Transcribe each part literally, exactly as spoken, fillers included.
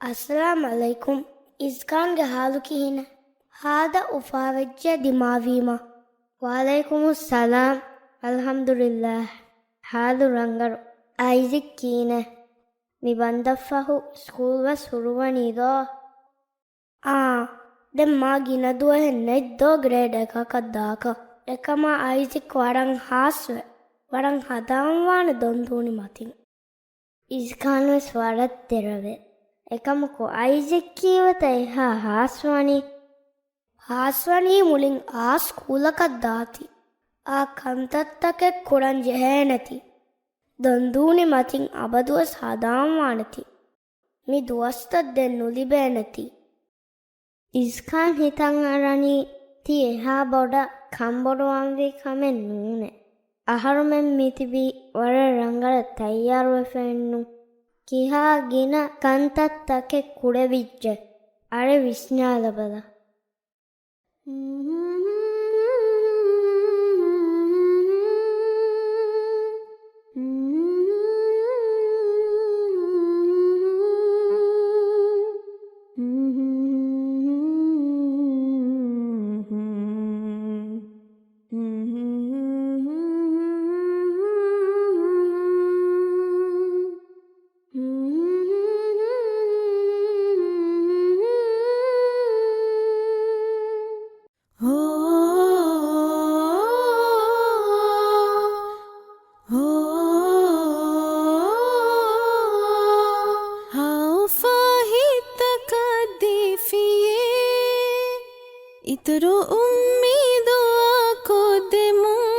އައްސަލާމް ޢަލައިކުމް. އިޒްކާންގެ ޙާލު ކިހިނެއް؟ ހާދަ އުފާވެއްޖެ ދިމާވީމަ. ވަޢަލައިކުމުއްސަލާމް. އަލްޙަމްދުލިއްލާހް. ޙާލު ރަނގަޅު. އައިޒިކް ކިހިނެއް؟ މި ބަންދަށްފަހު ސްކޫލް ވެސް ހުރުވަނީ ދޯ؟ އާ، ދެން މާ ގިނަ ދުވަހެއް ނެތް ދޯ ގްރޭޑް އެކަކަށް ދާކަށް. އެކަމާ އައިޒިކް ވަރަށް ހާސްވެ، ވަރަށް ހަނދާންވާނެ ދޮންދޫނި މަތިން. އިޒްކާން ވެސް ވަރަށް ދެރަވޭ. އެކަމަކު އައިޒިކް ކީއްވެތަ އެހާ ހާސްވަނީ؟ ހާސްވަނީ މުޅިން އާ ސްކޫލަކަށް ދާތީ. އާ ކަންތައްތަކެއް ކުރަން ޖެހޭނެތީ. ދޮންދޫނި މަތިން އަބަދުވެސް ހަނދާންވާނެތީ. މި ދުވަސްތައް ދެން ނުލިބޭނެތީ. އިޒްކާން ހިތަށް އަރަނީ ތީ އެހާ ބޮޑަށް ކަންބޮޑުވާންވީ ކަމެއް ނޫނޭ. އަހަރުމެން މިތިބީ ވަރަށް ރަނގަޅަށް ތައްޔާރުވެފައެއްނު. ކިހާ ގިނަ ކަންތައްތަކެއް ކުރެވިއްޖެ. އަޅެ ވިސްނާލަބަލަ. ހައުފާ ހިތަކަށް ދީފިޔޭ، އިތުރު އުއްމީދު އާކޮށްދެމުން.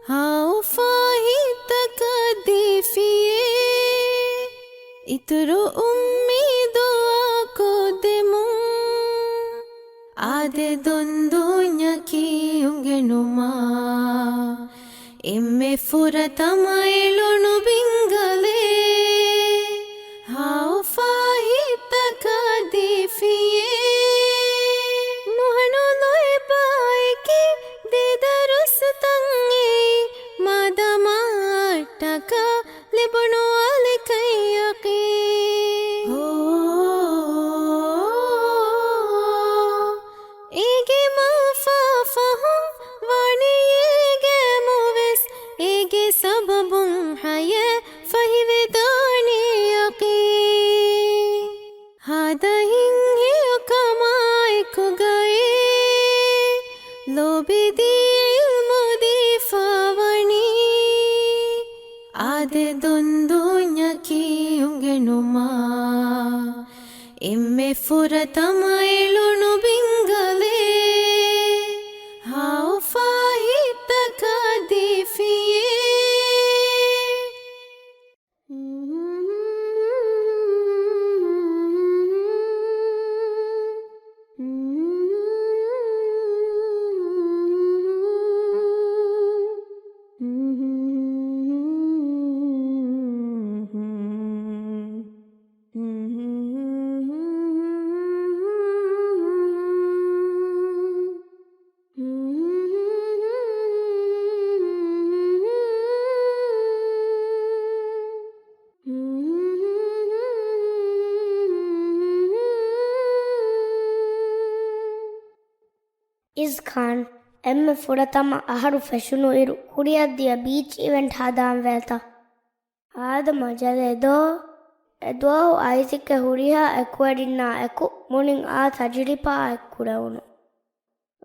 ހައުފާ ހިތަކަށް ދީފިޔޭ، އިތުރު އުއްމީދު އާކޮށްދެމުން. އާދެ ދޮންދޫންޏަކީ އުނގެނުމާ، އެންމެ ފުރަތަމަ އެޅުނު ބިންގަލޭ. ހައުފާ ހިތަކަށް ދީފިޔޭ، ނުހަނު ލޯތްބާއެކީ ދެ ދަރުސްތައް އެއީ، މާ ދަމާއަށްޓަކާ ލިބުނު އަލިކައްޔަކީ. އޭގެ މަންފާ ފަހުން ވާނީ އޭގެ މުވެސް، އޭގެ ސަބަބުން ހަޔޭ ފަހިވެދާނީއަކީ. ހާދަ ހިތްހެޔޮކަމާއެކުގައި ލޯބިދީ އިލްމު ދީފަވަނީ. އާދެ ދޮންދޫންޏަކީ އުނގެނުމާ، އެންމެ ފުރަތަމަ އެޅުނު ބިންގަލޭ. ހައުފާ ހިތަކަށް ދީފިޔޭ. އިޒްކާން، އެންމެ ފުރަތަމަ އަހަރު ފެށުނުއިރު ކުރިއަށްދިޔަ ބީޗް އިވެންޓް ހަދާންވޭތަ؟ ހާދަ މަޖަލެއް ދޯ؟ އެދުވަހު އައިޒިކްގެ ހުރިހާ އެކުވެރިންނާ އެކު މުޅިން އާ ތަޖުރިބާއެއް ކުރެވުނު.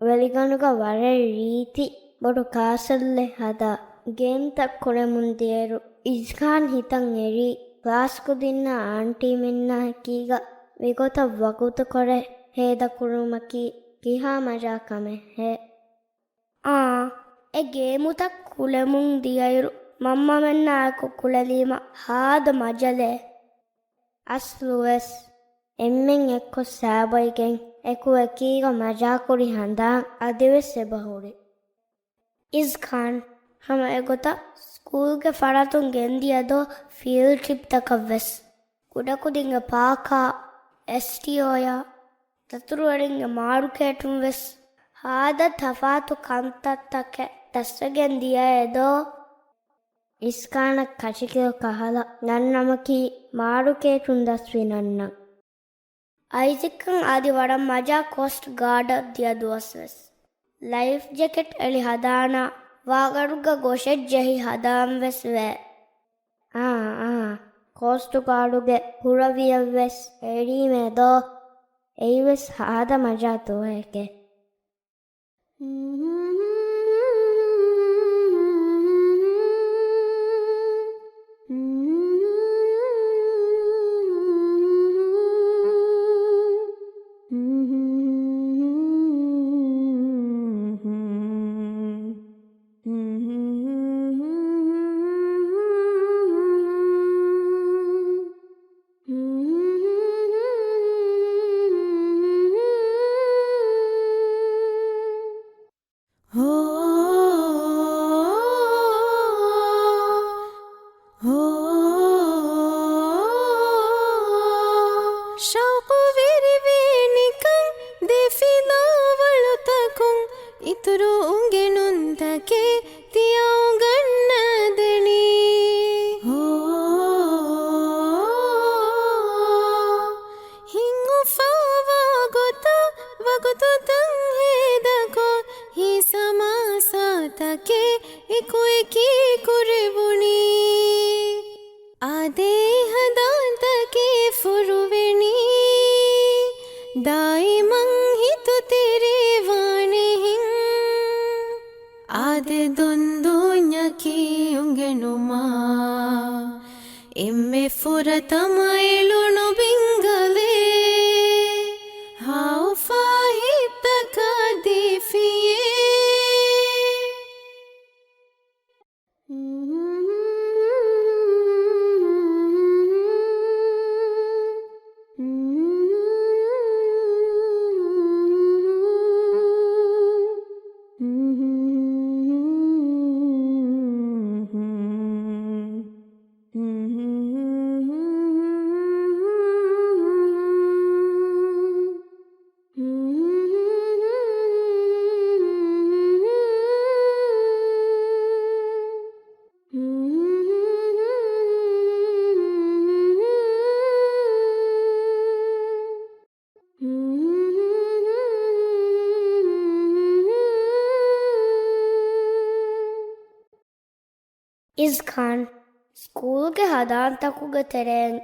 ވެލިގަނޑުގަ ވަރަށް ރީތި ބޮޑު ކާސަލްއެއް ހަދާ ގޭމްތައް ކުރެމުން ދިޔައިރު، އިޒްކާން ހިތަށް އެރީ ކްލާސް ކުދިންނާ އާންޓީމެންނާ އެކީގަ މިގޮތަށް ވަގުތުކޮށް ހޭދަކުރުމަކީ ކިހާ މަޖާ ކަމެއްހޭ؟ އާ، އެ ގޭމުތައް ކުޅެމުން ދިޔައިރު، މަންމަމެންނާއެކު ކުޅެލީމަ ހާދަ މަޖަލެއް. އަސްލުވެސް، އެންމެން އެއްކޮށް ސާބައިގެން އެކު އެކީގަ މަޖާކުރި ހަނދާން އަދިވެސް އެބަހުރި. އިޒްކާން، ހަމަ އެގޮތަށް ސްކޫލްގެ ފަރާތުން ގެންދިޔަ ދޯ ފީލްޑް ޓްރިޕްތަކަށްވެސް؟ ކުޑަކުދިންގެ ޕާކާ، އެސްޓީއޯއާ ދަތުރުވެރިންގެ މާރުކޭޓުން ވެސް ހާދަ ތަފާތު ކަންތައްތަކެއް ދަސްވެގެން ދިޔައެދޯ؟ އިސްކާނަށް ކަށިގެއޮ ކަހަލަ ނަންނަމަކީ މާރުކޭޓުން ދަސްވި ނަންނަން. އައިޒިކަށް އަދި ވަރަށް މަޖާ ކޯސްޓް ގާޑަށް ދިޔަ ދުވަސް ވެސް. ލައިފް ޖެކެޓް އެޅި ހަދާނާ ވާގަރުގަ ގޮށެއް ޖެހި ހަދާން ވެސް ވޭ. އާ، އާ، ކޯސްޓް ގާޑުގެ ހުރަވިއެއް ވެސް އެޅީމޭ ދޯ؟ އެއީ ވެސް ހާދަ މަޖާ ދުވަހެކޭ. ޝައުޤުވެރިވޭ ނިކަން ދެފިލާވަޅުތަކުން އިތުރު އުނގެނުންތަކެއް ތިޔަ އުނގަންނަދެނީ. ހިތް އުފާވާ ގޮތަށް ވަގުތުތައް ހޭދަކޮށް، ހިތް ސަމާސާތަކެއް އެކުއެކީ ކުރެވުނީ. އާދެ، ހަނދާންތަކެއް ފުރުވެނީ، ދާއިމަށް ހިތުތެރޭ ވާނެ ހިތް. އާދެ، ދުންދޫންޏަކީ އުނގެނުމާ، އެންމެ ފުރަތަމަ އެޅުނު ބިންގަލެއް، ހާއުފާ ހިތްތަކަށް ދީފިއޭ. އިޒްކާން، ސްކޫލްގެ ހަނދާންތަކުގެ ތެރެއިން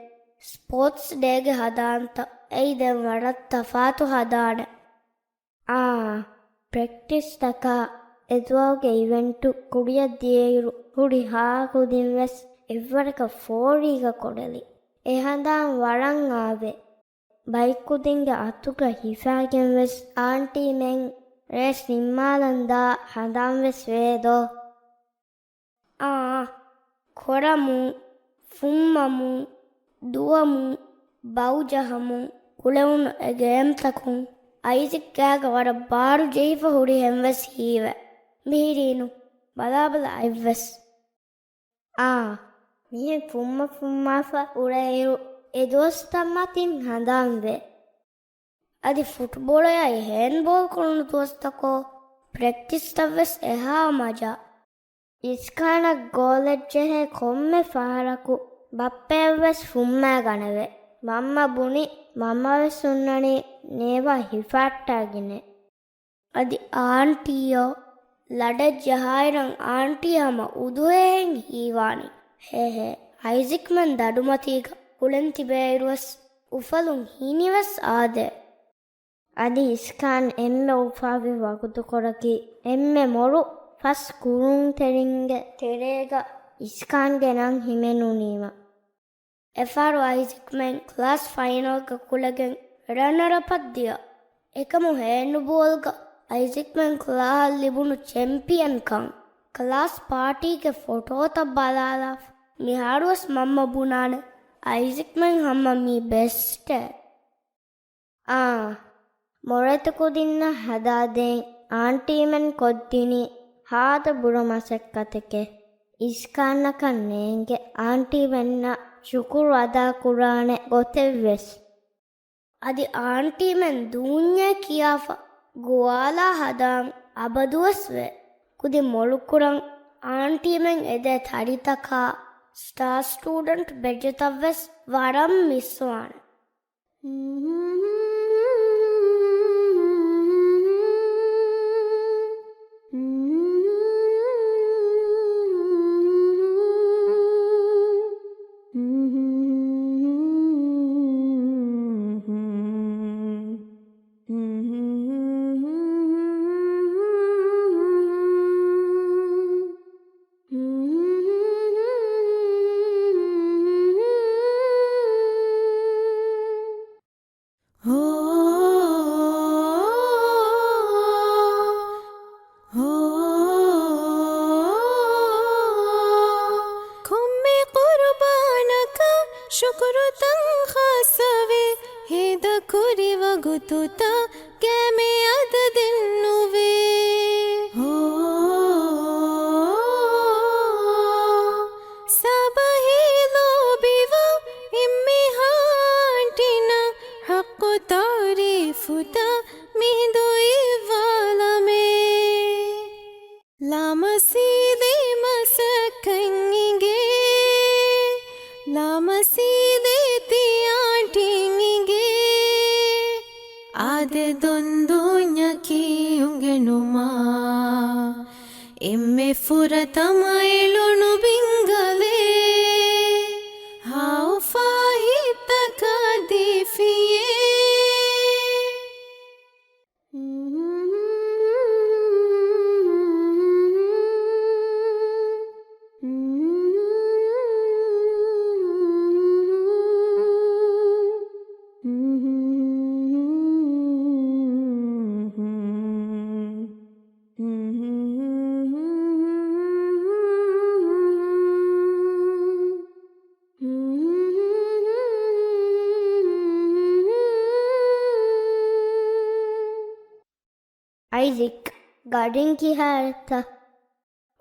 ސްޕޯޓްސް ޑޭގެ ހަނދާންތައް އެއީ ދެން ވަރަށް ތަފާތު ހަނދާނެއް. އާ، ޕްރެކްޓިސްތަކާ އެދުވަހުގެ އިވެންޓު ކުރިއަށް ދިޔައިރު ހުރި ހާ ކުދިން ވެސް އެއްވަރަކަށް ފޯރީގަ ކޮޑަލި. އެ ހަނދާން ވަރަށް އާވޭ. ބައިކުދިންގެ އަތުގަ ހިފާގެން ވެސް އާންޓީމެން ރޭސް ނިންމާލަން ދާ ހަނދާން ވެސް ވޭ ދޯ؟ އާ، ކޮޅަމުން، ފުއްމަމުން، ދުވަމުން، ބައުޖަހަމުން ކުޅެވުނު އެ ގޭމްތަކުން އައިޒިކް ގާގަ ވަރަށް ބާރު ޖެހިފަ ހުރިހެން ވެސް ހީވޭ. މިހިރީނު ބަލާބަލަ އަތްވެސް. އާ، މިހެން ފުއްމަ ފުއްމާފަ އުޅޭއިރު އެ ދުވަސްތައް މަތިން ހަނދާންވޭ. އަދި ފުޓްބޯޅަޔާއި ހޭންޑްބޯޅަ ކުޅުނު ދުވަސްތަކޯ ޕްރެކްޓިސްތައް ވެސް އެހާ މަޖާ. އިސްކާނަށް ގޯލެއްޖެހޭ ކޮންމެ ފަހަރަކު ބައްޕަޔަށްވެސް ފުއްމާ ގަނެވޭ. މަންމަ ބުނި މަންމަވެސް ހުންނަނީ ނޭވާ ހިފާއްޓާގިނޭ. އަދި އާންޓީއޯ ލަޑެއް ޖަހާއިރަށް އާންޓީ ހަމަ އުދުހޭހެން ހީވާނީ. ހޭހޭ، އައިޒިކްމެން ދަޑުމަތީގަ ކުޅެން ތިބޭއިރުވެސް އުފަލުން ހީނިވެސް އާދޭ. އަދި އިސްކާން އެންމެ އުފާވި ވަގުތުކޮޅަކީ އެންމެ މޮޅު ފަސް ކުރުންތެރިންގެ ތެރޭގަ އިސްކާންގެ ނަން ހިމެނުނީމަ. އެފަހަރު އައިޒިކްމެން ކްލާސް ފައިނަލްގަ ކުޅެގެން ރަނަރަޕަށް ދިޔަ. އެކަމު ހޭންޑްބޯޅަގަ އައިޒިކްމެން ކްލާހަށް ލިބުނު ޗެމްޕިއަންކަން. ކްލާސް ޕާޓީގެ ފޮޓޯތައް ބަލާލާފަ މިހާރުވެސް މަންމަ ބުނާނެ އައިޒިކްމެން ހަމަ މީ ބެސްޓޭ. އާ، މޮޅެތި ކުދިންނަށް ހަދާދޭން އާންޓީމެން ކޮށްދިނީ ހާދަ ބުރަ މަސައްކަތެކޭ. އިސްކާންއަކަށް ނޭނގެ އާންޓީމެންނަށް ޝުކުރު އަދާކުރާނެ ގޮތެއްވެސް. އަދި އާންޓީމެން ދޫންޏޭ ކިޔާފަ ގޮވާލާ ހަދާން އަބަދުވެސް ވޭ. ކުދިން މޮޅުކުރަން އާންޓީމެން އެދޭ ތަރިތަކާ ސްޓާ ސްޓޫޑެންޓް ބެޖުތައްވެސް ވަރަށް މިސްވާނެ. ކޮންމެ ޤުރުބާނަކަށް ޝުކުރުތައް ޚާއްޞަވޭ، ހޭދަކުރި ވަގުތުތައް ގައިމެ އަދަދެއް ނުވޭ. ހޯ، ސަބަހީ ލޯބިވާ އެންމެހާ އާންޓީނަށް ޙައްޤު ތަޢުރީފުތައް މިހިނދު އިއްވާލަމޭ. ލާމަސީދޭ މަސައްކަތް އިނގޭ، ލާމަސީދޭ ތި އާންޓީން އިނގޭ. އާދެ ދޮންދޫންޏަކީ އުނގެނުމާ، އެންމެ ފުރަތަމަ އެޅުނު ބިންގަލޭ، ހާއުފާ ހިތްތަކަށް ދީފިޔޭ. އައިޒިކް، ގަޑިން ކިހާއެއްތަ؟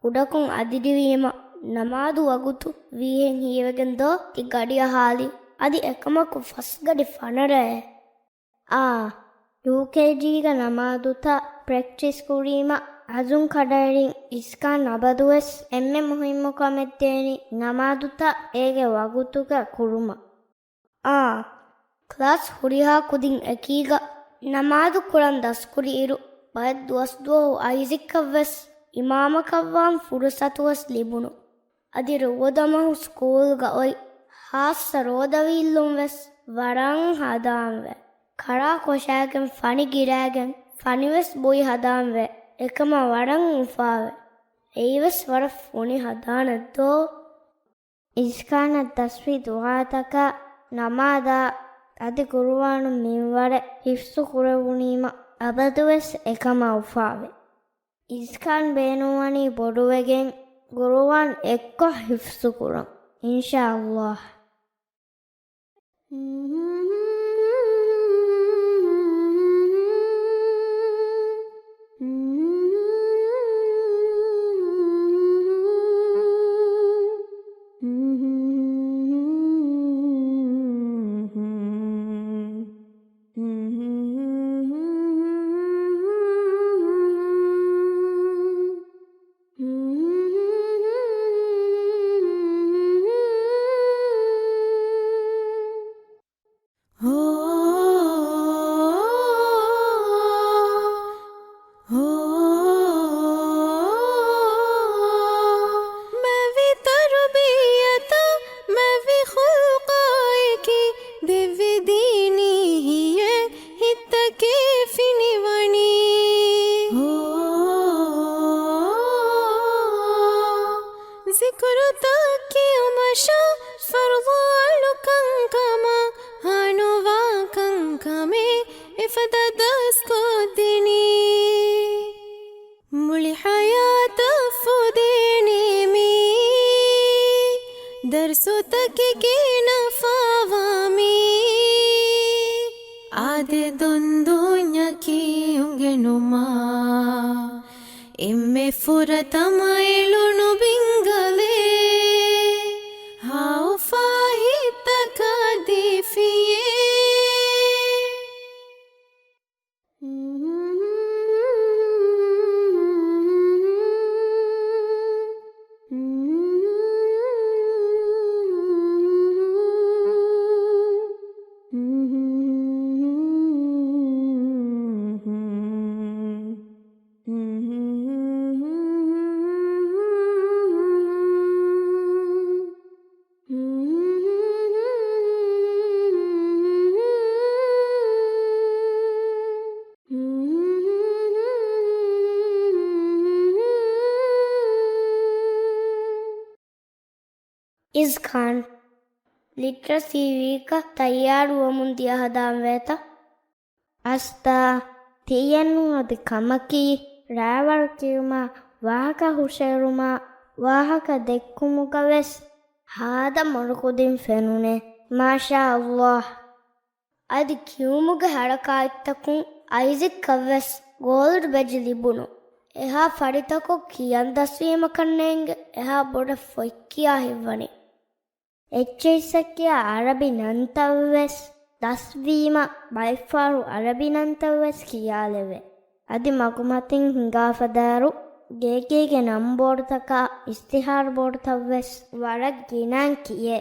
ކުޑަކޮށް އަދިރިވީމަ ނަމާދު ވަގުތު ވީހެން ހީވެގެން ދޯ ތި ގަޑިއަށް ހާލީ؟ އަދި އެކަމަކު ފަސް ގަޑި ފަނަރައޭ. އާ، ޔޫކޭޖީގަ ނަމާދުތައް ޕްރެކްޓިސް ކުރީމަ އަޒުން ކަޑައެޅިން. އިސްކާން އަބަދުވެސް އެންމެ މުހިއްމު ކަމެއް ދޭނީ ނަމާދުތައް އޭގެ ވަގުތުގަ ކުރުމަށް. އާ، ކްލާސް ހުރިހާ ކުދިން އެކީގަ ނަމާދު ކުރަން ދަސްކުރި އިރު، ބައެއް ދުވަސްދުވަހު އައިޒިކަށްވެސް އިމާމަކަށްވާން ފުރުސަތުވެސް ލިބުނު. އަދި ރޯދަމަހު ސްކޫލްގަ އޮތް ހާއްސަ ރޯދަވީއްލުން ވެސް ވަރަށް ހަދާންވެ. ކަރާ ކޮށާގެން ފަނި ގިރާގެން ފަނިވެސް ބުއި ހަދާންވެ. އެކަމަށް ވަރަށް އުފާވެ. އެއީވެސް ވަރަށް ފޮނި ހަދާނެއްދޯ؟ އިސްކާނަށް ދަސްވި ދުޢާތަކާ ނަމާދާ އަދި ޤުރުއާނު މިންވަރެއް ޙިފްޒު ކުރެވުނީމަ އަބަދުވެސް އެކަމަށް އުފާވޭ. އިސްކާން ބޭނުންވަނީ ބޮޑުވެގެން ޤުރުއާން އެއްކޮށް ޙިފްޒު ކުރަން، އިންޝާﷲ. މެވި ތަރުބިޔަތަށް، މެވި ޚުލްޤާއެކީ، ދެއްވި ދީނީ ހިތްތަކެއް ފިނިވަނީ. ޒިކުރުތައް ކިޔުމަށާ، ފަރުޟު އަޅުކަންކަމާ، ހާނުވާ ކަންކަމެއް އެފަދަ ދަސްކޮށްދިނީ. މުޅި ޙަޔާތަށް ފުދޭނީ މިއީ، ދަރުސުތަކެއްގެ ނަފާވާ މިއީ. އާދެ ދޮންދޫންޏަކީ އުނގެނުމާ، އެންމެ ފުރަތަމަ އެޅުނު ބިންގަލޭ، ހާއުފާ ހިތްތަކަށް ދީފިޔޭ. އަޒީޒް ޚާން، ލިޓްރަސީ ވީކަށް ތައްޔާރުވަމުން ދިޔަ ހަނދާން ވޭތަ؟ އަސްތާ، ތިޔަން އަދި ކަމަކީ، ރާވަޅު ކިޔުމާ، ވާހަކަ ހުށައެޅުމާ، ވާހަކަ ދެއްކުމުގަ ވެސް ހާދަ މޮޅު ކުދިން ފެނުނޭ. މާޝާ ﷲ. އަދި ކިޔުމުގެ ހަރަކާތްތަކުން އައިޒިކަށް ވެސް ގޯލްޑް ބެޖް ލިބުނު. އެހާ ފަރިތަކޮށް ކިޔަން ދަސްވީމަކަށް ނޭނގެ އެހާ ބޮޑަށް ފޮތް ކިޔާ ހިތްވަނީ. އެޗްއެސްއަށް ކިޔާ އަރަބި ނަންތައް ވެސް ދަސްވީމަ، ބައެއްފަހަރު އަރަބި ނަންތައް ވެސް ކިޔާލެވޭ. އަދި މަގުމަތިން ހިނގާފަދައިރު، ގޭގޭގެ ނަން ބޯޑުތަކާ، އިޝްތިހާރު ބޯޑުތައް ވެސް ވަރަށް ގިނައިން ކިޔޭ.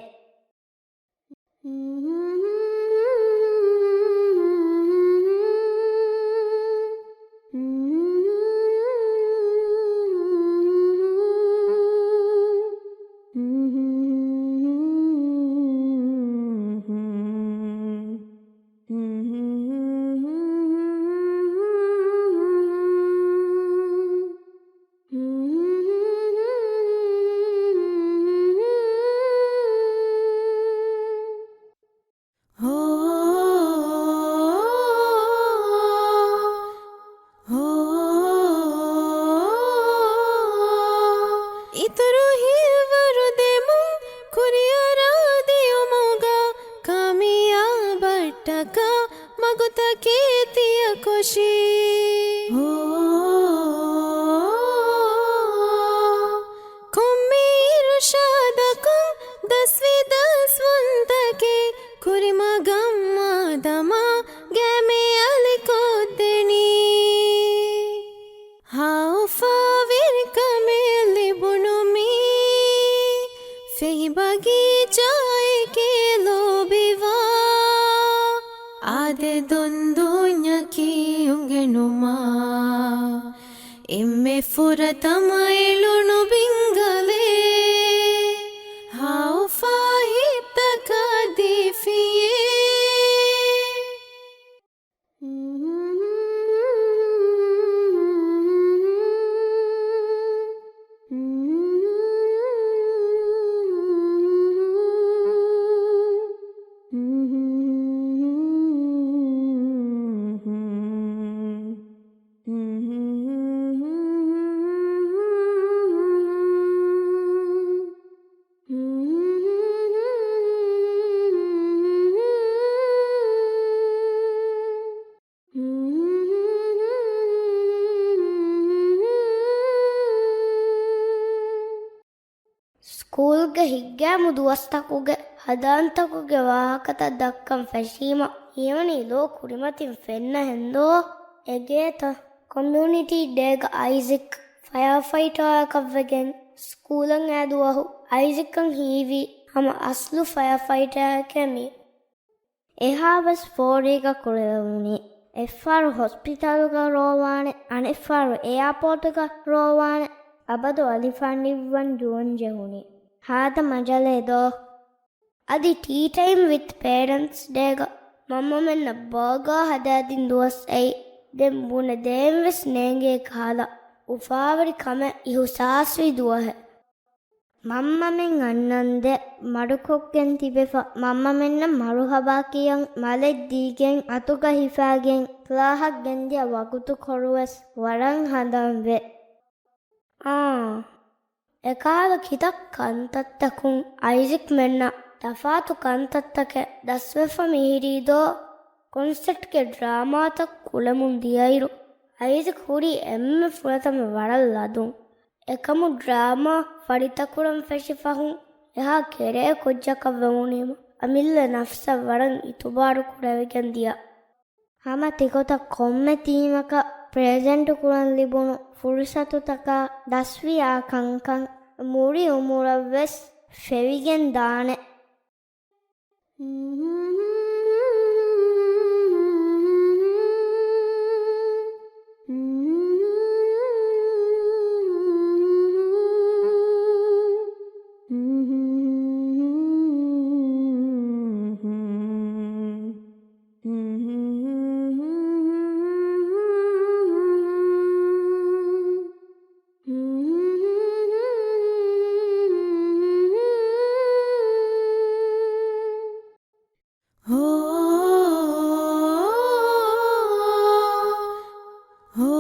އިތުރު ހިތްވަރު ދެމުން ކުރިއަރާ ދިޔުމުގަ ކާމިޔާބަށްޓަކާ މަގުތަކެއް ތިޔަކޮށީ. ކޮންމެ އިރުޝާދަކުން ދަސްވި ދަސްވަންތަކެއް ކުރިމަގަށް މާދަމާ ގައިމެއް އަލިކޮށްދެނީ. ހައުފާވެރިކަމެއް ލިބުނު މީ ފެހި ބަގީޗާއެކޭ ލޯބިވާ. އާދެ ދޮންދުންޏަކީ އުނގެނުމާ އެންމެ ފުރަތަމަ އެޅުނު ބިންގަލޭ. ހައުފާ ހިތްތަކަށް ދީފިޔޭ. ސްކޫލްގެ ހިތްގައިމު ދުވަސްތަކުގެ ހަނދާންތަކުގެ ވާހަކަތައް ދައްކަން ފެށީމަ، ހީވަނީ ލޯ ކުރިމަތިން ފެންނަހެންދޯ؟ އެގޭތަ؟ ކޮމިއުނިޓީ ޑޭގަ އައިޒިކް ފަޔާ ފައިޓާއަކަށްވެގެން ސްކޫލަށް އައިދުވަހު އައިޒިކަށް ހީވީ ހަމަ އަސްލު ފަޔާ ފައިޓާއެކޭ މީ. އެހާވެސް ފޯރީގަ ކުޅެލެވުނީ. އެއްފަހަރު ހޮސްޕިޓަލުގަ ރޯވާނެ، އަނެއްފަހަރު އެއާޕޯޓުގަ ރޯވާނެ، އަބަދު އަލިފާން ނިއްވަން ދުވަން ޖެހުނީ. ހާދަ މަޖަލެއް ދޯ؟ އަދި ޓީ ޓައިމް ވިތް ޕޭރެންޓްސް ޑޭގަ މަންމަމެންނަށް ބާގާ ހަދާދިން ދުވަސް އެއީ. ދެން ބުނެ ދޭން ވެސް ނޭނގޭ ކަހަލަ، އުފާވެރި ކަމެއް އިހުސާސްވި ދުވަހެއް. މަންމަމެން އަންނަންދެން މަޑުކޮށްގެން ތިބެފަ، މަންމަމެންނަށް މަރުހަބާ ކިޔަން މަލެއް ދީގެން އަތުގަ ހިފާގެން ކްލާހަށް ގެންދިޔަ ވަގުތުކޮޅުވެސް ވަރަށް ހަނދާންވޭ. އާ، އެކަހަލަ ކިތައް ކަންތައްތަކުން އައިޒިކްމެންނަށް ތަފާތު ކަންތައްތަކެއް ދަސްވެފަ މިހިރީ ދޯ؟ ކޮންސެޓްގެ ޑްރާމާތައް ކުޅެމުން ދިޔައިރު، އައިޒިކް ހުރީ އެންމެ ފުރަތަމަ ވަރަށް ލަދުން. އެކަމު ޑްރާމާ ފަރިތަކުރަން ފެށި ފަހުން އެހާ ކެރޭ ކުއްޖަކަށް ވެވުނީމަ، އަމިއްލަ ނަފްސަށް ވަރަށް އިތުބާރު ކުރެވިގެން ދިޔަ. ހަމަ ތިގޮތަށް ކޮންމެ ޓީމަކަށް ޕްރެޒެންޓު ކުރަން ލިބުނު ފުރުސަތުތަކާ ދަސްވިޔާ ކަންކަން މުޅި އުމުރަށްވެސް ފެވިގެން ދާނެ. ހޯ، ހޯ.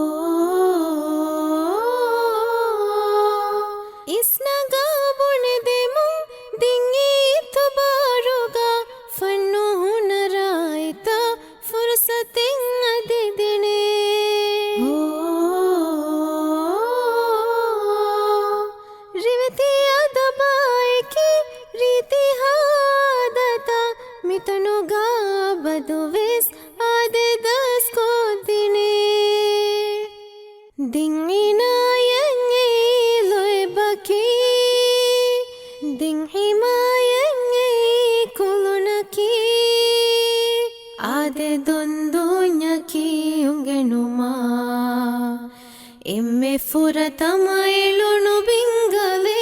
އިސްނަގާ ބުނެދެމުން ދިން އިތުބާރުގަ ފަންނު ހުނަރާއިތަށް ފުރުސަތެއް އަދި ދިނޭ. ހޯ، ރިވެތި އަދަބާއެކީ ރީތި ހާދަތައް މިތަނުގަ އަބަދުވެސް އާދެ ދަސްކޮށްދިނޭ. ދިން އިނާޔަތް އެއީ ލޯތްބަކީ، ދިން ހިމާޔަތް އެއީ ކުލުނަކީ، އާދެ ދޮންދުންޏަކީ އުނގެނުމާ. އެންމެ ފުރަތަމަ އެޅުނު ބިންގަލޭ،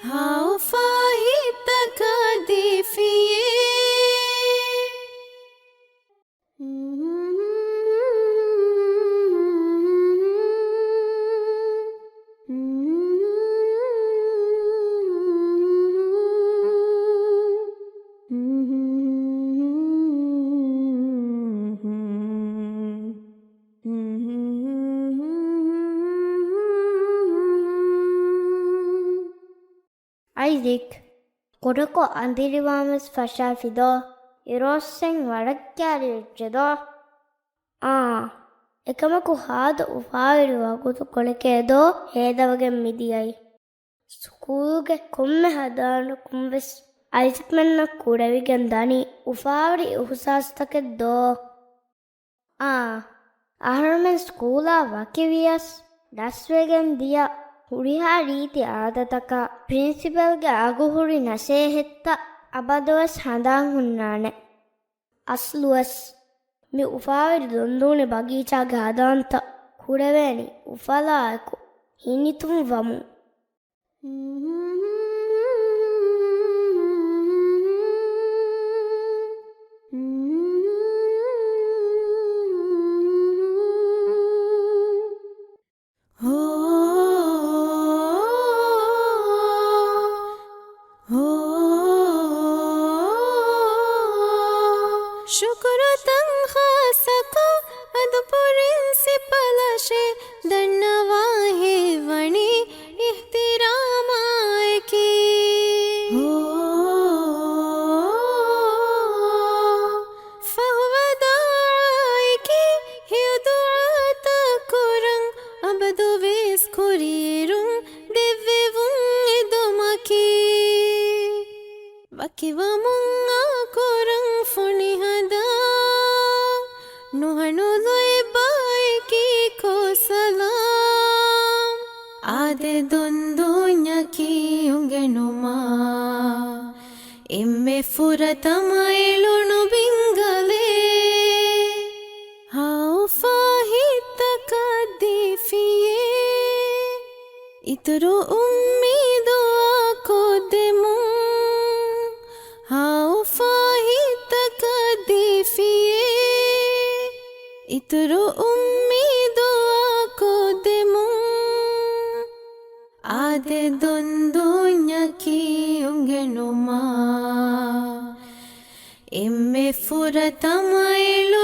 ހައުފާ ހިތްތަކަށް ދީފިޔޭ. އައިޒިކް، ކުޑަކޮށް އަނދިރިވާން ވެސް ފަށާފި ދޯ؟ އިރޯސްއެއް ވަރަށް ކައިރިވެއްޖެ ދޯ؟ އާ، އެކަމަކު ހާދަ އުފާވެރި ވަގުތުކޮޅެކޭ ދޯ ހޭދަވެގެން މިދިޔައީ. ސްކޫލްގެ ކޮންމެ ހަދާނަކުން ވެސް އައިޒިކްމެންނަށް ކުރެވިގެން ދަނީ އުފާވެރި އިހުސާސްތަކެއް ދޯ؟ އާ، އަހަރުމެން ސްކޫލާ ވަކިވިޔަސް، ދަސްވެގެން ދިޔަ ހުރިހާ ރީތި އާދަތަކާ، ޕްރިންސިޕަލްގެ އަގުހުރި ނަސޭހަތްތައް އަބަދުވެސް ހަނދާން ހުންނާނެ. އަސްލުވެސް، މި އުފާވެރި ދޮންދޫނި ބަގީޗާގެ ހަދާންތައް ކުރެވޭނީ އުފަލާއެކު ހިނިތުންވަމުން. ހޯ، ހޯ. ޝުކުރުތައް ޚާއްޞަކޮށް އަދު ޕްރިންސިޕަލަށޭ ދަންނަވާ ހެޔޮވަނީ އިޙްތިރާމާއެކީ. ހޯ، ފަހު ވަދާޢާއެކީ ހެޔޮ ދުޢާތައް ކުރަން އަބަދުވެސް ކުރިއެރުން ދެއްވެވުން އެދުމަކީ. ވަކިވަމުން އާކުރަން ފޮނިހަދާ ނުހަނު ލޯތްބާއެކީ ކޯ ސަލާމް. އާދެ ދޮންދުންޏަކީ އުނގެނުމާ. އެންމެ ފުރަތަމަ އެޅުނު ބިންގަލޭ. ހައުފާ ހިތްތަކަށް ދީފިޔޭ. އިތުރު އުއްމީދު އާކޮށްދެމުން. ހައުފާ ހިތްތަކަށް ދީފިޔޭ. އިތުރު އުއްމީދު އާކޮށްދެމުން. އާދެ ދޮންދުންޏަކީ އުނގެނުމާ. އެންމެ ފުރަތަމަ އެޅު